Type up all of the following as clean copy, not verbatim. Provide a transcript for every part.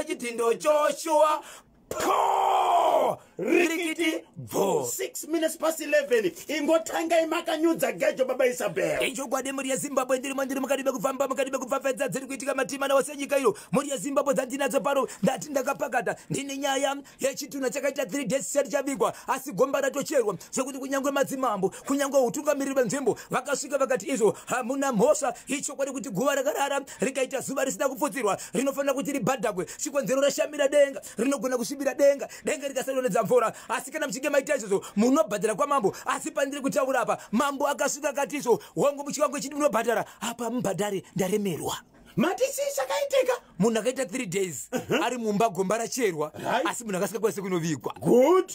Chidhindo Joshua po rikiti bvo. 6 minutes past 11. Ingotangai makanyudza gejo, baba Isabel. Ichokwadi, mhuri yeZimbabwe, ndirimo, ndiri mukati mekufamba, mukati mekupfapfedza dziri kuitika matima nawo senyika ino. Mhuri yeZimbabwe, dzandinadzo pano, ndati ndakapakata, ndine nyaya yechitunha chakaita 3 days chisati chavigwa, asi gomba ratocherwa, zvekuti kunyange madzimambo, kunyange utungamiriri venzvimbo vakasvika vakati izvo hamuna mhosva. Ichokwadi kuti guva rakarara rikaita zuva risina kupfutsirwa rinofanira kuti ribhadhagwe. Chikonzero, rashamira denga, rinogona kusvibira denga, denga rikasadonhedza mvura. Asi kana muchinge maita izvozvo, munobhadhara kwamambo. Asi pandiri kutaura apa, mambo akasvika akati izvo, hongu, muchivangu chidi munobhadhara apa, mubhadhare, ndaremerwa. Mati chii chakaitika? Munhu akaita 3 days ari mumba, gomba racherwa, asi munhu akasingakwanisi kunovigwa. Good.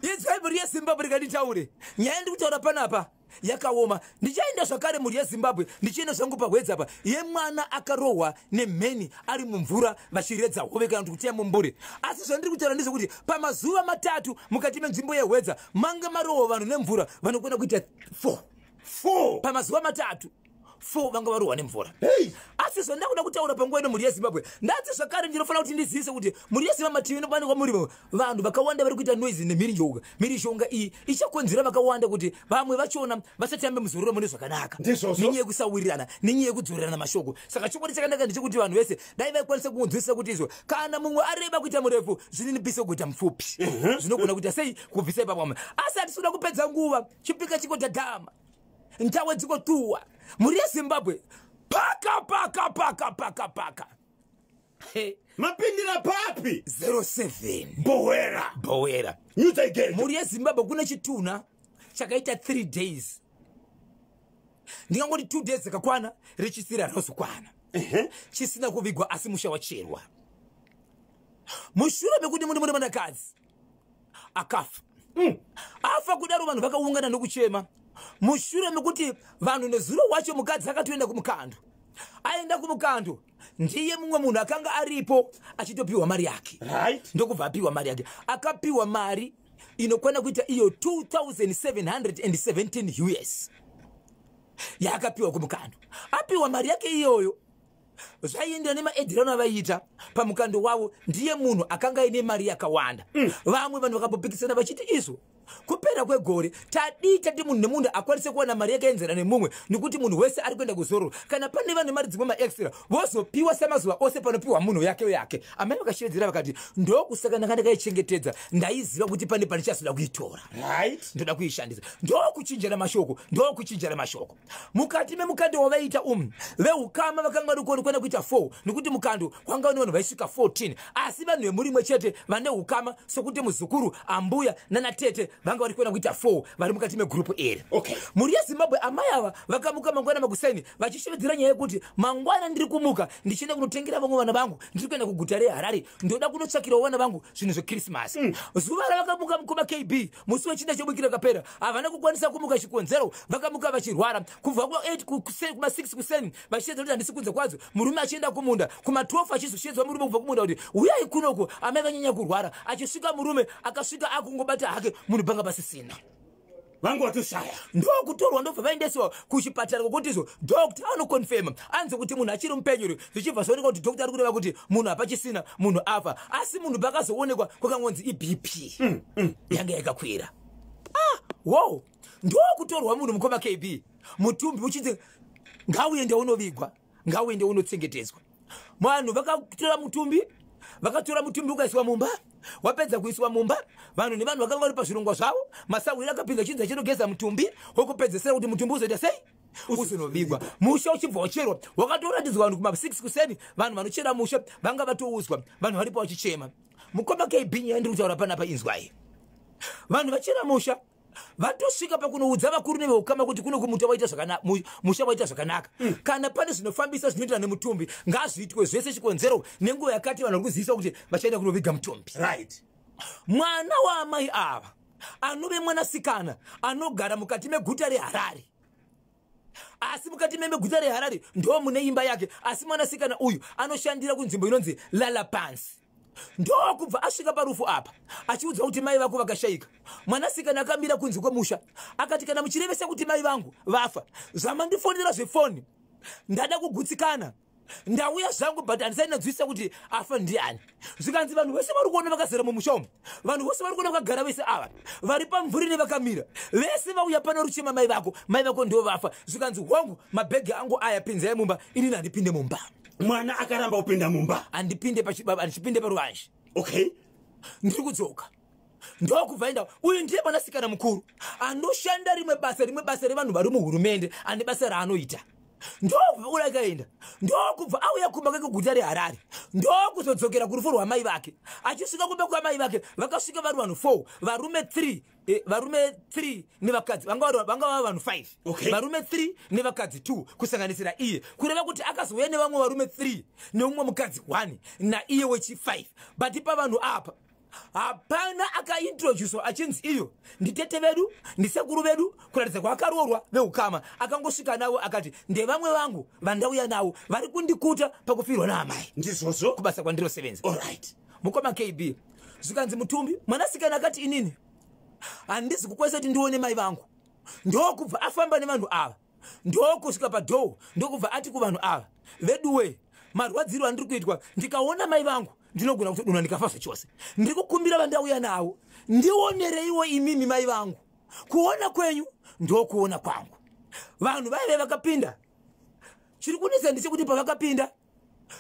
Inzwai, mhuri yeZimbabwe, rikanditaure nyaya ndiri kutaura panapa yakaoma. Ndichaenda zvakare, mhuri yeZimbabwe, ndichienda zvangu pahwedza apa, yemwana akarohwa nemheni ari mumvura vachiredza hove kana kuti kuteya mumbure. Asi zvandiri kutaura ndezvekuti pamazuva 3 mukati menzvimbo yehwedza manga marohwa vanhu nemvura vanokwana kuita 4. 4? Pamazuva 3, 4 vanga varohwa nemvura. Hey. Asi zvandakuda kutaura panguva ino, mhuri yeZimbabwe, ndati zvakare ndinofanira kuti ndizivise kuti mhuri yeZimbabwe, mativi inobanikwa murimo, vanhu vakawanda vari kuita noise nemhirizhonga. Mhirizhonga iyi ichakonzera vakawanda kuti vamwe vachona vasatambe muzororo mune zvakanaka. Ndizvozvo. Nenyaya yekusawirirana, nenyaya yekudzorerana mashoko. Saka chokwadi chakanaka ndechekuti vanhu vese dai vaikwanisa kunzwisisa kuti izvo kana mumwe areba kuita murefu, zvininipise kuita mupfupi, zvinogona kuita sei kubvisa ipapo vamwe. Asi hatisi kuda kupedza nguva, chipika chikodhadhama, ntawe dzikotuwa. Mhuri yeZimbabwe, paka paka paka paka paka. He, Mapindira papi? 07. Bowera. Bowera. Nyudza igejo. Mhuri yeZimbabwe, kune chitunha chakaita 3 days, ndingangoti 2 days dzakakwana, rechisira rinozokwana, chisina kuvigwa, asi musha wacherwa mushure mekuti muri mwanakadzi akafa. Afa kudaro, vanhu vakaungana nokuchema mushure mekuti vanhu nezuro wacho mukadzi akatoenda kumukando. Aenda kumukando, ndiye mumwe munhu akanga aripo achitopiwa mari yake. Ndokubva apiwa mari yake. Akapiwa mari inokwana kuita iyo 2717 US yaakapiwa kumukando. Apiwa mari yake iyoyo, zvaienderana nemaedhirano avaiita pamukando wavo. Ndiye munhu akanga aine mari yakawanda. Vamwe vanhu vakambopikisana vachiti izvo kupera kwegore tadii tati munhu nemunhu akwanise kuwana mari yakaenzana nemumwe, nekuti munhu wese ari kuenda kuzororo. Kana pane vane mari dzimwe maextra, vozopiwa semazuva ose panopiwa munhu yake yake. Amai vakashevedzera vakati, "Ndokusaka ndanga ndakaichengetedza, ndaiziva kuti pane pandichazoda kuitora." Ndoda kuishandisa. Ndokuchinjana mashoko, ndokuchinjana mashoko mukati memukando wavaita umu. Veukama vakanga vari kuonekwana kuita 4, nekuti mukando kwanga une vanhu vaisvika 14, asi vanhu vemurimwe chete vane ukama, sokuti muzukuru, ambuya nanatete, vanga vari kuona kuita 4 vari mukati megurupu iri. Mhuri yeZimbabwe, amai ava vakamuka mangwana makuseni vachishevedzera nyaya yekuti, "Mangwana ndiri kumuka ndichienda kunotengera vamwe vana vangu, ndiri kuenda kuguta reHarare, ndoda kunotsvakirawo vana vangu zvinhu zvekrisimasi." Zuva ravakamuka, mukoma KB, musi wechina chebwiki rakapera, havana kukwanisa kumuka. Chikonzero, vakamuka vachirwara kubva kuma8 kuma6 kuseni, vachishedzera kuti handisi kunze kwadzo. Murume achienda kumunda kuma12, achizoshedzwa murume kubva kumunda kuti, "Uyai kunoku, amai vanyanya kurwara." Achisvika murume, akasvika akungobata hake munhu, panga pasisina. Vangu vatoshaya. Ndokutorwa, ndobva vaendeswa kuchipatara, kwokutizvo doctor anoconfirma anzi kuti munhu achiri mupenyuri. Zvichibva zvaonekwa kuti doctor ari kureva kuti munhu hapachisina, munhu afa. Asi munhu pakazoonekwa kwakangonzi iBP yanga yakakwira. Ah, wow! Ndokutorwa munhu, mukoma KB, mutumbi uchinzi ngauende unovigwa, ngauende unochengetedzwa. Vanhu vakatora mutumbi, vakatora mutumbi ukaiswa mumba. Wapedza kuiswa mumba, vanhu nevanhu vakanga vari pazvirongwa zvavo, masahwira akapinda chinzi achinogeza mutumbi wokupedzesera kuti mutumbi uzoita sei, uzonovigwa. Musha uchibva wacherwa, wakatoratidzwa vanhu kuma6 kuseni. Vanhu vanochera musha vanga vatoudzwa, vanhu varipo vachichema. Mukoma KB, nyaya ndiri kutaura panapa, inzwai. Vanhu vachera musha vatosvika pakunoudza vakuru neveukama kuti kuno kumuta waita zvakanaka, musha waita zvakanaka. Kana pane zvinofambisa zvinoitana nemutumbi, ngazviitwe zvese. Chikonzero, nenguva yakati vanhu vari kuzivisa kuti vachaenda kunoviga mutumbi. Mwana waamai ava, anove mwanasikana anogara mukati meguta reHarare, asi mukati meguta reHarare ndo mune imba yake, asi mwanasikana uyu anoshandira kunzvimbo inonzi Lalapansi. Ndokubva asvika parufu apa achiudzwa kuti mai vako vakashayika. Mwanasikana akamira kunze kwemusha akati, "Kana muchirevesa kuti mai vangu vafa, zvamandifonera zvefoni, ndada kugutsikana. Ndauya zvangu, but handisati ndadzwisisa kuti afa ndiani. Zvikanzi vanhu vese vari kuona vakazara mumusha umu, vanhu vose vari kuona vakagara vese ava vari pamvuri nevakamira vese vauya pano ruchema mai vako, mai vako ndo vafa. Zvikanzi hongu, mabhegi angu aya, pinzai mumba, inini handipinde mumba. Mwana akaramba kupinda mumba. Handipinde, handichipinde paruvazhe. Ndiri kudzoka. Ndokubva enda. Uyu ndiye mwanasikana mukuru anoshanda rimwe basa revanhu vari muhurumende, ane basa raanoita. Ndokubva ura akaenda, ndokubva auya kumba kwake guta reHarare, ndokuzodzokera kurufu rwamai vake. Achisvika kumba kwamai vake, vakasvika vari vanhu 4, varume 3, varume 3 nevakadzi, vanga vava vanhu 5. Varume 3 nevakadzi 2 kusanganisira iye, kureva kuti akazouya nevamwe varume 3 neumwe mukadzi 1 naiye wechi5. But pavanhu apa hapana akaintroducwa achinzi iyo nditete vedu, ndisekuru vedu, kuratidza kwaakaroorwa veukama. Akangosvika navo akati, "Ndevamwe vangu vandauya navo, vari kundikuta pakufirwa naamai Ndizvozvo. kubasa kwandirosevenza." Alright. Mukoma KB, zvikanzi mutumbi, mwanasikana akati, "Inini handisi kukwanisa kuti ndione mai vangu." Ndokubva afamba nevanhu ava, ndokusvika padoor, ndokubva ati kuvanhu ava, "Veduwe, marwadziro andiri kuitwa, ndikaona mai vangu ndinogona kutodonha ndikafa zvachose. Ndiri kukumbira vandauya navo, ndionereiwo imimi mai vangu, kuona kwenyu ndokuona kwangu." Vanhu vaive vakapinda, chiri kunetsa ndechekuti pavakapinda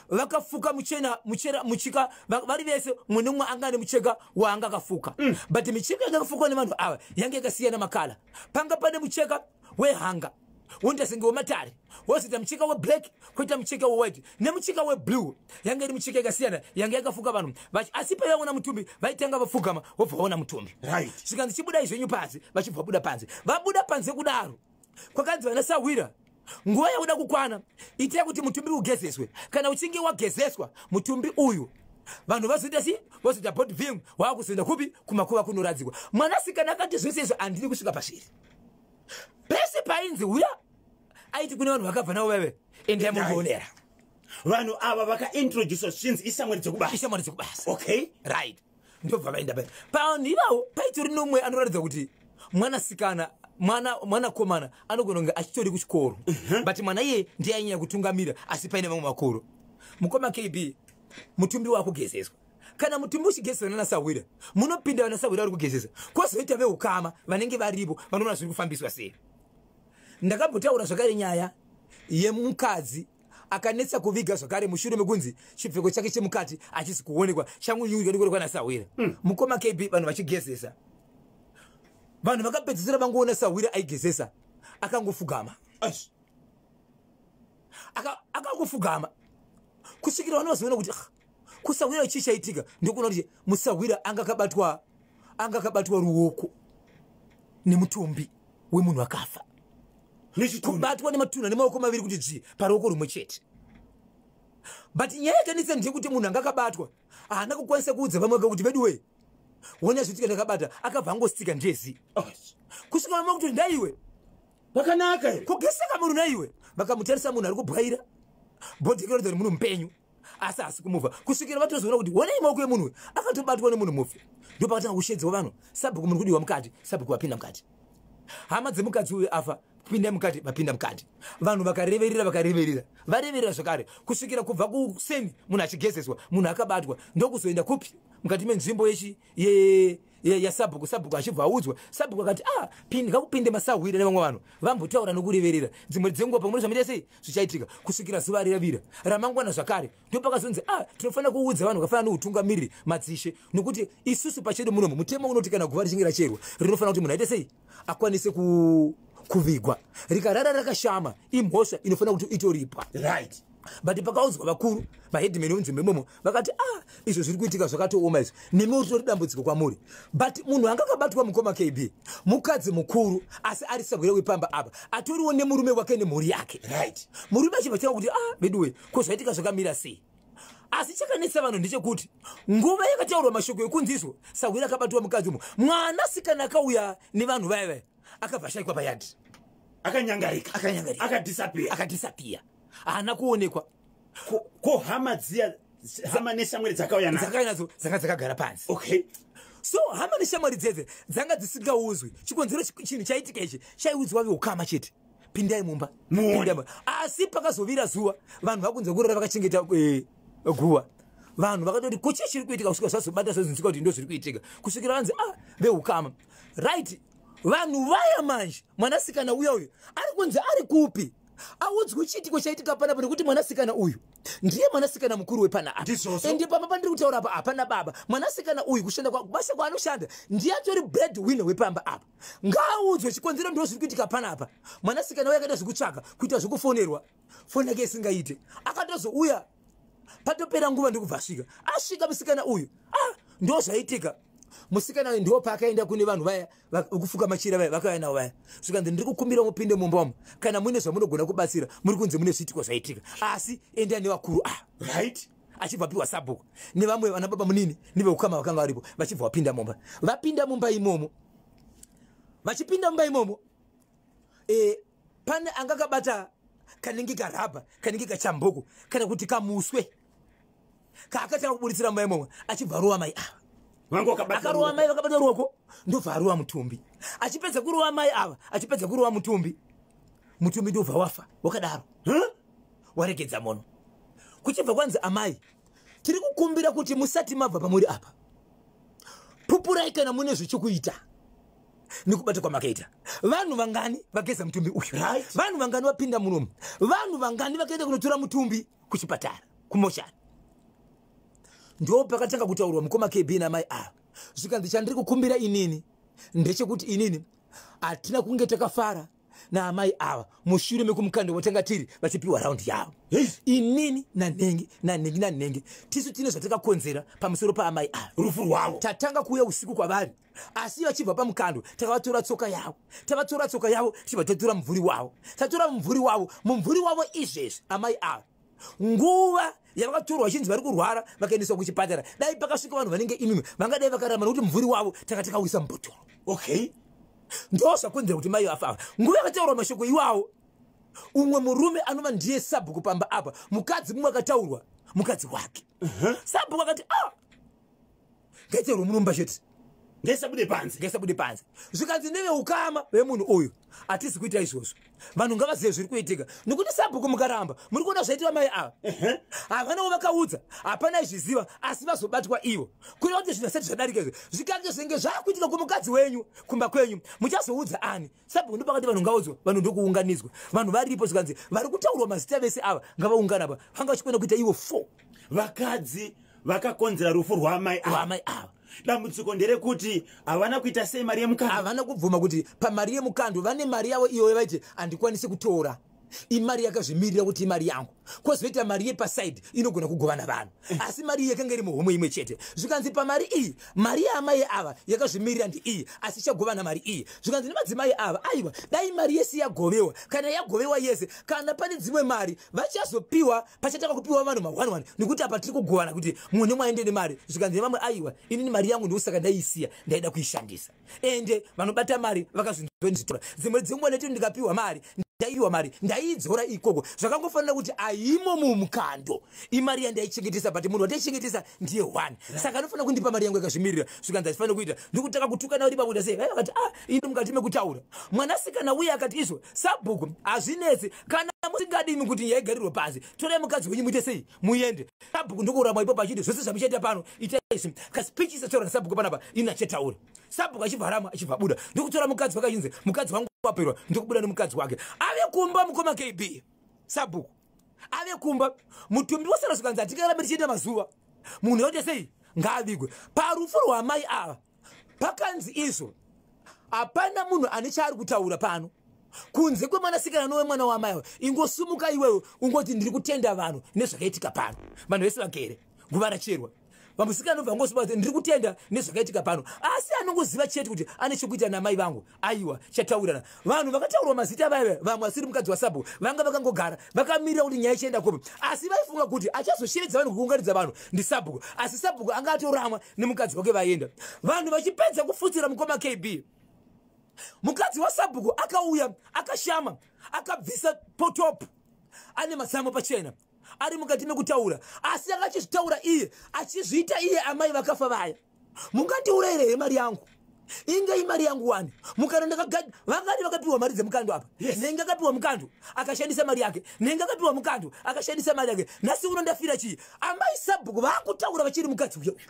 vakafuka muchena, muchera, muchika, vari vese, mumwe nemumwe anga ane mucheka waanga akafuka. But micheka yanga yakafukwa nevanhu ava yanga yakasiyana macolour. Panga pane mucheka wehanga woita senge wematare, wozoita mucheka weblack, kwoita mucheka wewhite nemucheka weblue. Yanga iri micheka yakasiyana yanga yakafuka vanhu. Asi paivaona mutumbi vaitanga vapfugama, vobva vaona mutumbi. Zvikanzi, "Chibudai zvenyu panze." Vachibva vabuda panze. Vabuda panze kudaro, kwakanzi, "Vana sahwira, nguva yakuda kukwana, itai kuti mutumbi ugezeswe. Kana uchinge wagezeswa mutumbi uyu, vanhu vazoita si vazoita body viewing, waakuzoenda kupi? Kumakuva kunoradzikwa." Mwanasikana akati, "Zvese izvo handiri kusvika pazviri." Pese painzi uya, aiti kune vanhu vakabva navo vaive, "Endai mundionera." Vanhu ava vakaintroducwa zvichinzi ishamwari dzekubasa. Ishamwari dzekubasa. Right, ndobva vaenda paya. Pavanhu ivavo paitori nomwe anoratidza kuti mwanasikana, mwana mwanakomana anogona kunge achitori kuchikoro, but mwana iye ndiye ainyanya kutungamira, asi paine vamwe vakuru. Mukoma KB, mutumbi wakugezeswa. Kana mutumbi uchigezeswa nanasahwira, munopinda vanasahwira vari kugezesa, kwozoita veukama vanenge varipo vanoona zviri kufambiswa sei. Ndakambotaura zvakare nyaya yemukadzi akanetsa kuviga zvakare mushure mekunzi chipfeko chake chemukati hachisi kuonekwa, changunyunywa nasahwira. Mukoma KB, vanhu vachigezesa, vanhu vakapedzisira vangoona sahwira aigezesa akangofugama. Aish. Akangofugama kusvikira vanhu vazoona kuti, "Ah, kusahwira chii chaitika?" Ndokuona kuti musahwira anga akabatwa ruoko nemutumbi wemunhu akafa. Nechitunha. Kubatwa nematunha nemaoko maviri kuti dzvi paruoko rumwe chete. But nyaya yakanetsa ndeyekuti munhu anga akabatwa haana kukwanisa kuudza vamwe vake kuti, "Veduwe, ona zvitika, ndakabata." Akabva angostika njezi Aish. kusvika vamwe kuti, "Ndaiwe Pakanaka here? Kugeseka munhu naiwe." Vakamutarisa, munhu ari kubwaira, body kuratidza kuti munhu mupenyu, asi haasi kumuvha, kusvikira vatozoona kuti, "Onai maoko emunhu uyu akatobatwa nemunhu mufi." Ndopakatanga kushedzewa vanhu, "Sabhuku, muri kudiwa mukati." Sabhuku vapinda mukati, hama dzemukadzi uyu afa kupinda mukati, vapinda mukati. Vanhu vakareverera, vakareverera, vareverera zvakare, kusvikira kubva kuseni munhu achigezeswa, munhu akabatwa, ndokuzoenda kupi? Mukati menzvimbo yechi yasabhuku. Sabhuku achibva audzwa, sabhuku akati, "A, ngakupinde masahwira nevamwe vanhu vambotaura nokureverera dzimwe dzenguva, pamwe zvamaita sei zvichaitika." Kusvikira zuva riravira ramangwana zvakare, ndopakazonzi, "A, tinofanira kuudza vanhu vakafanana neutungamiriri, madzishe, nokuti isusu pachedu munomu mutemo unoti kana guva richinge racherwa, rinofanira kuti munhu aite sei? Akwanise kuvigwa. Rikarara rakashama, imhosva inofanira kuti itoripwa." But pakaudzwa vakuru, maheadman venzvimbo imomo, vakati, "Ah, izvo zviri kuitika zvakatooma izvo, nemiwo ritori dambudziko kwamuri." But munhu anga akabatwa, mukoma KB, mukadzi mukuru, asi ari sagwira wepamba apa, atoriwo nemurume wake nemhuri yake. Murume achibva chava kuti, "Ah, veduwe, ko zvaitika zvakamira sei?" Asi chakanetsa vanhu ndechekuti nguva yakataurwa mashoko ekunzi izvo sahwira akabatwa mukadzi umo, mwanasikana akauya nevanhu vaya vaya akabva ashayikwa payadhi. Akanyangarika. Akanyangarika. Akadisappear. Akadisappear, haana kuonekwa. Ko hama dziya, hama neshamwari dzakauya nadzo? Dzakauya nadzo dzanga dzakagara panze. So hama neshamwari dzedze dzanga dzisingaudzwi chikonzero chinhu chaitika ichi, chaiudzwa veukama chete. Pindai mumba. Muone. Pindai mumba. Asi pakazovira zuva, vanhu vakunze kurara vakachengeta guva. Vanhu vakatoti, "Kuchi chiri kuitika?" Kusvika zvazobata, zvazinzwika kuti ndo zviri kuitika, kusvikira vanzi, "Ah, veukama." Right, vanhu vaya manje, mwanasikana uya uyu ari kunzi ari kupi? Audzwi chiitiko chaitika panapa, nekuti mwanasikana uyu ndiye mwanasikana mukuru wepana apa. Ndizvozvo. Ende pamba pandiri kutaura apa hapana baba. Mwanasikana uyu kushanda basa kwaanoshanda, ndiye atori bread winner wepamba apa. Ngaaudzwe chikonzero, ndo zviri kuitika panapa. Mwanasikana uyu akaita zvekutsvaka, kuita zvekufonerwa, foni yake isingaite. Akatozouya patopera nguva, ndikubva asvika. Asvika musikana uyu, ah, ndo zvaitika. Musikana uyu ndo paakaenda kune vanhu vaya vekufuka machira vaya, vakauya navo vaya. Zvikanzi, "Ndiri kukumbira mupinde mumba umu, kana mune zvamunogona kubatsira. Muri kunzi mune zviitiko zvaitika, asi endai nevakuru." Ah, achibva apiwa sabhuku nevamwe vana baba munini neveukama vakanga varipo. Vachibva vapinda mumba. Vapinda mumba imomo, vachipinda mumba imomo, pane anga kabata kanenge karabha, kanenge kachamboko, kana kuti kamuswe, kaakatanga kuburitsira mumba imomo, achibva rova mai ava. Vangu vakabata Akarova ruoko. mai vakabata ruoko, ndobva arova mutumbi. Achipedza kurova mai ava, achipedza kurova mutumbi, mutumbi ndobva wafa wakadaro. Huh? Waregedza mono. Kuchibva kwanzi, "Amai, tiri kukumbira kuti musati mabva pamuri apa, pupurai kana mune zvechokuita nekubata kwamakaita. Vanhu vangani vageza mutumbi uyu? Vanhu vangani vapinda munomu? Vanhu vangani vakaenda kunotora mutumbi kuchipatara, kumochari?" Ndo pakatanga kutaurwa mukoma KB namai ava. Zvikanzi, "Chandiri kukumbira inini ndechekuti inini hatina kunge takafara naamai ava mushure mekumukando watanga tiri vachipiwa raundi yavo. Inini nanhengi nanhengi nanhengi, tisu tine zvatakakonzera pamusoro paamai ava, rufu rwavo. Tatanga kuuya usiku kwavari, asi vachibva pamukando takavatora tsoka yavo. Tavatora tsoka yavo, tichibva tatora mumvuri wavo. Tatora mumvuri wavo, mumvuri wavo izvezvi amai ava, nguva yavakatorwa vachinzi vari kurwara vakaendeswa kuchipatara, dai pakasvika vanhu vanenge imimi, vangadai vakaramba, nokuti mumvuri wavo taka takawisa mubhotoro. Ndo zvakonzera kuti mai vafa ava." Nguva yakataurwa mashoko iwawo, umwe murume anova ndiye sabhuku pamba apa, mukadzi mumwe akataurwa, mukadzi wake sabhuku, akati, "Ah, ngaitaurwe munomba chete." Ngaisabude panze. Ngaisabude panze. Zvikanzi neveukama vemunhu uyu, "Hatisi kuita izvozvo. Vanhu ngavazive zviri kuitika, nokuti sabhuku mukaramba, muri kuona zvaitwa mai ava. Havanawo vakaudza, hapana izviziva, asi vazobatwa ivo. Kureva kuti zvinhu zvisati zvadarika izvo, zvikange zvinge zvaakuitika kumukadzi wenyu kumba kwenyu, muchazoudza ani?" Sabhuku ndopakati, "Vanhu ngaudzwa." Vanhu ndokuunganidzwa, vanhu varipo. Zvikanzi, "Vari kutaurwa mazita vese ava ngavaungana pa." Vanga vachikona kuita ivo four. Vakadzi vakakonzera rufu rwamai ava. Rwamai ava. Dambudziko nderekuti havana kuita sei mari yemukando. Havana kubvuma kuti pamari yemukando vane mari yavo iyoyo. Vaiti, "Handikwanisi kutora, imari yakazvimirira kuti imari yangu. Kwozoita mari yepasaidi inogona kugovana vanhu, asi mari iyi yakanga iri muhomwe imwe chete." Zvikanzi, "Pamari iyi, mari yaamai ava yakazvimirira ndiiyi, asi ichagovana mari iyi." Zvikanzi nemadzimai ava, "Aiwa, dai mari yese yagovewa. Kana yagovewa yese, kana pane dzimwe mari vachazopiwa, pachatanga kupiwa vanhu ma11, nekuti apa tiri kugovana kuti mumwe nemwe aende nemari." Zvikanzi nemamwe, "Aiwa, inini mari yangu ndosaka ndaiisiya, ndaida kuishandisa. Ende vanobata mari vakazvinzvitora dzimwe dzenguva, neti ndikapiwa mari, ndaipiwa mari, ndaiidzora ikoko. Zvakangofanira kuti aimo mumukando, imari yandaichengetesa, but munhu wataichengetesa ndiye one, saka anofanira kundipa mari yangu yakazvimirira." Zvikanzi, "Achifanira kuita." Ndikutanga kutukana uri pakuita sei. Vai vakati, "Ah, ini." Mukati mekutaura, mwanasikana uye akati izvo, "Sabhuku, hazvinetsi. Kana musingadimi kuti nyaya igarirwe pasi, torai mukadzi wenyu, muite sei, muende." Sabhuku ndokuramba ipapo achiti, "Zvose zvamuchaita pano, itai izvi." Kaspeech isataura nasabhuku panapa, ini achataura. Sabhuku achibva rama, achibva buda, ndokutora mukadzi wake, achinzi, "Mukadzi wangu waperwa." Ndokubuda nemukadzi wake ave kumba. Mukoma KB, sabhuku ave kumba, mutumbi wasara. Zvikanzi, "Hatingarambe tichienda mazuva, munhu yote sei, ngaavigwe." Parufu rwamai ava pakanzi izvo, hapana munhu ane chaari kutaura pano kunze kwemwanasikana nowemwana wamai ava. Ingosumuka iwewe, ungoti, "Ndiri kutenda vanhu nezvakaitika pano." Vanhu vese vagere, guva racherwa, vamusikana obva ngosumuka kuti, "Ndiri kutenda nezvakaitika pano." Asi anongoziva chete kuti ane chokuita namai vangu. Aiwa, chataurirana. Vanhu vakataurwa mazita vaiva vamwe vasiri mukadzi wasabhuku vanga vakangogara vakamirira kuti nyaya ichienda kupi, asi vaifunga kuti achazoshevedza vanhu, kuunganidza vanhu ndisabhuku, asi sabhuku anga atoramwa nemukadzi wake, vaenda. Vanhu vachipedza kufutsira, mukoma KB, mukadzi wasabhuku akauya akashama, akabvisa potopu, ane matsamo pachena, ari mukati mekutaura, asi akachizvitaura iye, achizviita iye amai vakafa vaya, "Mungandiurayire here mari yangu? Inge imari yangu wani mukando vangani vakapiwa mari dzemukando apa? Nenge akapiwa mukando akashandisa mari yake, nenge akapiwa mukando akashandisa mari yake. Nhasi uno ndafira chii? Amai sabhuku vakutaura vachiri mukadzi uya uyu,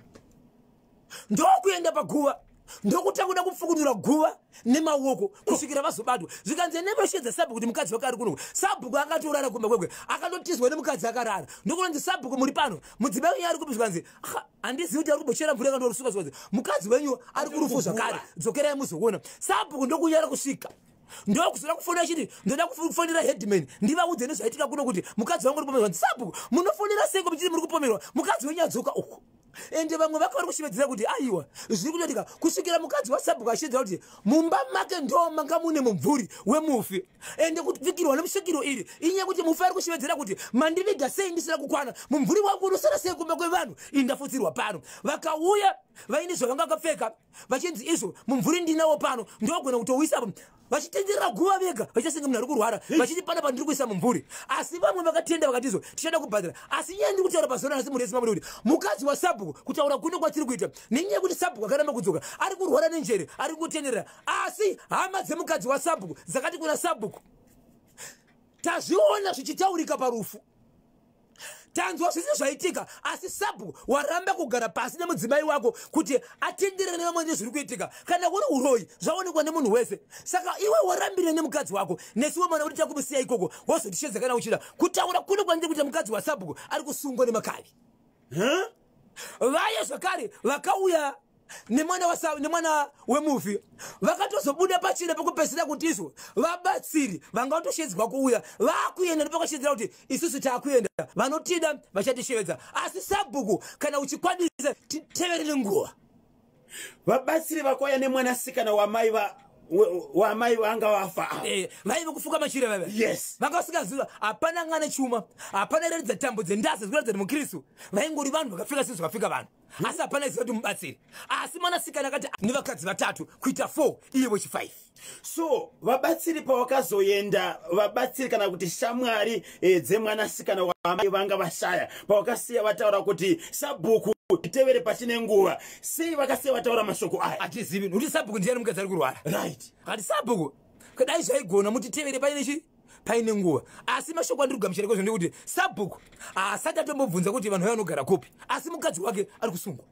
ndokuenda paguva, ndokutanga kupfukunura guva nemaoko kusvikira vazobatwa. Zvikanzi nemashedza sabhuku kuti mukadzi wake ari kuno. Sabhuku akatorara kumba kwekwe, akatotizwa nemukadzi akarara. Ndokunonzi, "Sabhuku, muri pano, mudzimai wenyu ari kupi?" Zvikanzi, "Handizivi kuti ari kumbochera mvura." Yakandorisuka. Zvikanzi, "Mukadzi wenyu ari kurufu zvakare, dzokerai muzoona." Sabhuku ndokunyara kusvika, ndokuzoda kufonera chiti, "Ndoda kufonera headman ndivaudze nezvaitika kuno kuti mukadzi wangu uri kupomerwa." "Sabhuku, munofonera seiko muchiti muri kupomerwa? Mukadzi wenyu adzoka uku." Ende vamwe vaka vari kushevedzera kuti aiwa, zviri kutoitika, kusvikira mukadzi wasabhuku achishevedzera kuti mumba make ndo manga mune mumvuri wemufi. Ende kupfikirwa nemusvikiro iri inyaya yekuti mufi ari kushevedzera kuti, "Mandiviga sei ndisina kukwana? Mumvuri wangu unosara sei kumba kwevanhu? Ini ndafutsirwa pano." Vakauya vaine zvavanga vakapfeka, vachinzi izvo mumvuri ndinawo pano, ndogona kutouisapo. Vachitenderera guva vega, vachiita senge munhu ari kurwara, vachiti, "Pana pandiri kuisa mumvuri." Asi vamwe vakatenda, vakati izvo tichada kubhadhara. Asi nyaya ndiri kutaura pazuva ranhasi muresi mamuri kuti mukadzi wasabhuku, kutaura kuno kwatiri kuita, nenyaya yekuti sabhuku akaramba kudzoka, ari kurwara nenjere, ari kutenderera. Asi hama dzemukadzi wasabhuku dzakati kuna sabhuku, "Tazviona zvichitaurika parufu, tanzwa zvese zvaitika, asi sabhuku waramba kugara pasi nemudzimai wako kuti atenderere nevamwe nezviri kuitika. Kana kuri uroyi, zvaonekwa nemunhu wese. Saka iwe warambire nemukadzi wako, nesuwe mwana kuti takumusiya ikoko, wozotishedza kana uchida." Kutaura kuno kwandiri kuita, mukadzi wasabhuku ari kusungwa nemakavi. Vaya zvakare vakauya nemwana wemufi vakatozobuda pachena pekupedzisira kuti izvo vabatsiri vanga vatoshedzwa kuuya vakuenda, nepakashedzera kuti isusu taakuenda, vanotida vachatishevedza. Asi sabhuku, kana uchikwanisa, titevere nenguva. Vabatsiri vakauya nemwanasikana wamai wamai vanga vafa ava. Vaive kufuka machira vava. Vanga vasingaziva, hapana ng'ane chuma, hapana iratidza tambo dzendaza dzikuratidza kuti mukristu. Vaingori vanhu vakapfeka sezvakapfeka vanhu, asi hapana iziva kuti mubatsiri. Asi mwanasikana akati nevakadzi vatatu kuita 4, iye wechi5. So vabatsiri pawakazoenda, vabatsiri kana kuti shamwari dzemwanasikana wamai vanga vashaya, pawakasiya vataura kuti sabhuku tevere pachine nguva, sei vakasiya vataura mashoko aya? Hatizivi, nokuti sabhuku ndiani mukadzi ari kurwara. Akati, "Sabhuku, dai zvaigona mutitevere paine chi paine nguva." Asi mashoko andiri kugamuchira kwezvo ndekuti sabhuku haasati atombobvunza kuti vanhu vanogara kupi, asi mukadzi wake ari kusungwa.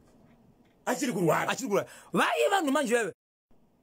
Achiri kurwara. Achiri kurwara. Vaye vanhu manje vave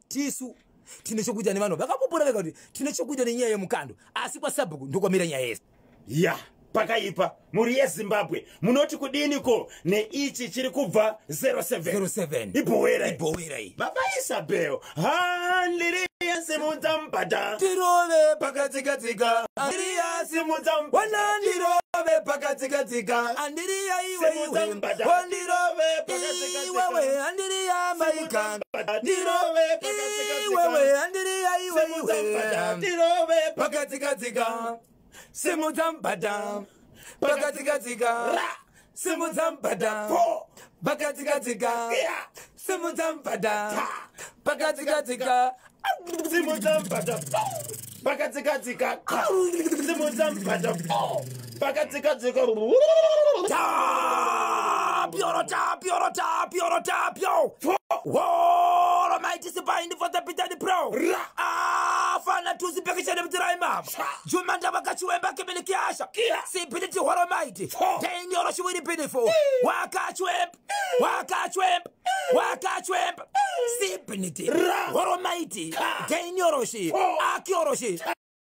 tisu tine chokuita nevanhu vakapupura vega kuti tine chokuita nenyaya yemukando, asi kwasabhuku ndokwamira nyaya yese. Ya, pakaipa. Mhuri yeZimbabwe, munoti kudiniko neichi chiri kubva 07? 07. Ibhowera. Ibhowera iyi. Baba Isabel, handiriya, simudza mubhadha. Tirove pakatsikatsika, andiriya. Simudza mubhadha. Wana ndirove pakatsikatsika, andiriya iwe. Simudza Iwe. mubhadha. Wandirove. Pakatsikatsika. Iwewe, andiriya maika. Ndirove pakatsikatsika. Iwewe, andiriya iwe. Simudza mubhadha. Iwe. Tirove. Pakatsikatsika, simudza mubhadha, pakatsikatsika, simudza mubhadha. Four. Pakatsikatsika. Yeah. Simudza mubhadha, pakatsikatsika. Simudza mubhadha, pakatsikatsika. Simudza mubhadha, pakatsikatsika. Tapio, tapio, tapio, tapio. Woro maiti sipaindi for the pitani pro. Ra. Afana tuzi pekishene mtiraima. Jumanda wakachiwemba kebele kiasha. Kia. Sipiliti horo maiti. Fo. Tenyoro shiwiri pinifo. Wakachwemp. Wakachwemp. Wakachwemp. Sipiniti. Ra. Horo maiti. Ka. Tenyoroshi. Fo. Akioroshi.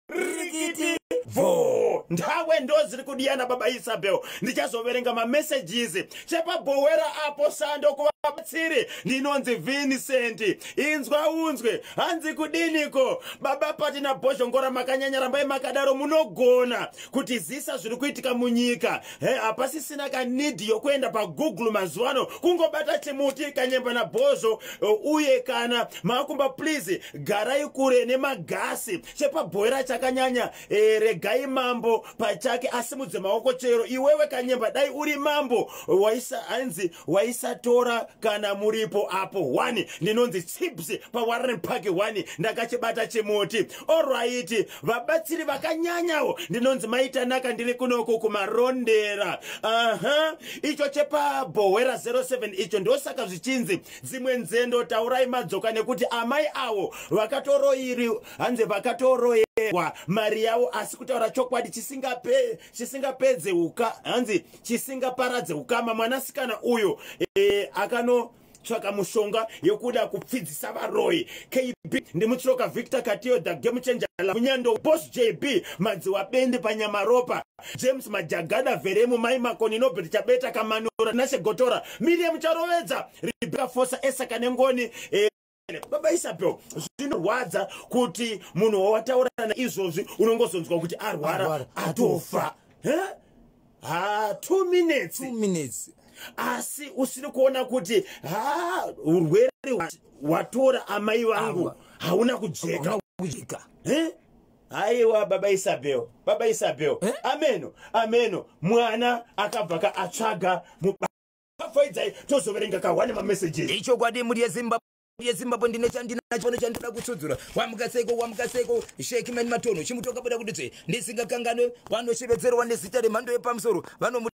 Rikiti vo ndawe ndo ziri kudiyana. Baba Isabel, ndichazoverenga mamessages chepabhowera apo. Sando kuvabatsiri. Ndinonzi Vincent. Inzwa unzwe, hanzi kudiniko baba Patina Bhozhongora? Makanyanya, rambai makadaro, munogona kutizisa zviri kuitika munyika. He, hapasisina kaneed yokuenda paGoogle mazuva ano, kungobata chimuti kanyemba nabhozho. Uye kana makumba, please garai kure nemagasi. Chepabhoera chakanyanya. Regai mambo. Mambo pachake asimudze maoko. Chero iwewe Kanyemba, dai uri mambo waisa, hanzi waisatora kana muripo apo 1. Ndinonzi Chips paWarren Park 1, ndakachibata chimuti. Alright, vabatsiri vakanyanyawo. Ndinonzi Maitanaka, ndiri kunoku kuMarondera. Aha, icho chepaBhowera 07 icho, ndosaka zvichinzi dzimwe nzendo taurai madzoka, nekuti amai avo vakatoroiri, hanzi vakatoroyerwa mari yavo. Asi kutaura chokwadi, chisingapedze uka, hanzi chisingaparadze ukama, mwanasikana uyo akanotsvaka mushonga yekuda kupfidzisa varoyi. KB ndiMutsoka Victor Katiyo, the game changer, Munyando, Boss JB Madziwa, Bende paNyamaropa, James Majagada, Vheremu, Mai Makoni, Nobert Chabeta, Kamanura, Nashe Gotora, Miriam Charovedza, Rebeka Fosa, Esaka Nengoni. Baba Isabel, zvinorwadza kuti munhu wawataura naizvozvi unongozonzwa kuti arwara, Arwara, atofa. Ha, 2 minutes. 2 minutes. Asi usiri kuona kuti ha, urwere hwatora amai vangu Ava. hauna kujeka. Hauna kujeka. Eh? Haiwa, baba Isabel, baba Isabel. Eh? Ameno, ameno, mwana akabva ka atsvaga mubafaidzai. Tozoverenga kahwane mamessages. Ichokwadi, mhuri yeZimbabwe, yeZimbabwe, ndine chandinacho chandinoda kutsudzura. Wamukaseko, wamukaseko, Shekman Matono, chimutoka buda kuti tsve. Ndisingakanganwe vanoshevedzerwa nezita remhando yepamusoro vanomu